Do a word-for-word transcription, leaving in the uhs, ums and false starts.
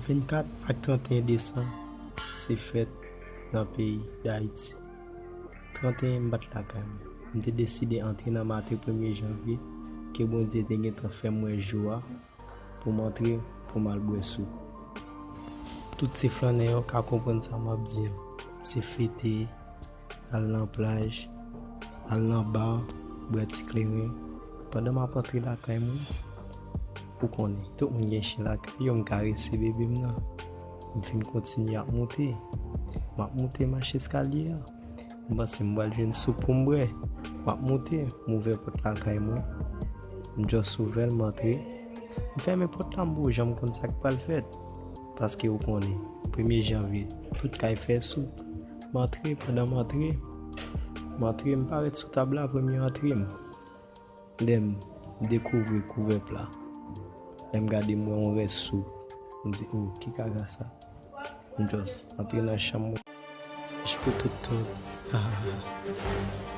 Vennkat ak tranteyen desanm, se fèt nan peyi Dayiti. Tranteyen, m pa t lakay mwen. M te deside antre nan maten premye janvye, ke Bondye te gentan fè m wè jou a, pou m antre, pou m al bwè soup. Tout ti flannè yo ka konprann sa m ap di an. Se fete, al nan plaj, al nan ba, bwè ti kleren. Pandan m ap antre lakay mwen, ou konnen, tout moun gen chen lakay yo, m karese bebe m nan. M fin kontinye ap moute. M ap moute mach eskalye a. M panse m pral jwenn soup pou m bwè. M ap moute, m ouvè pòt lakay mwen. M just ouvè l, m antre. M fèmen pòt la, m poko janm konn sa k pral fèt. Paske ou konnen, premye janvye, tout kay fè sou. M antre, pandan m antre, m antre, m parèt sou tab la, premye antre m. Lè m dekouvri kouvèp la, lè m gade, m wè yon rès soup. M di, "Oh, ki kaka sa?" M just antre nan chanm mwen. J pou tout tan. Ah.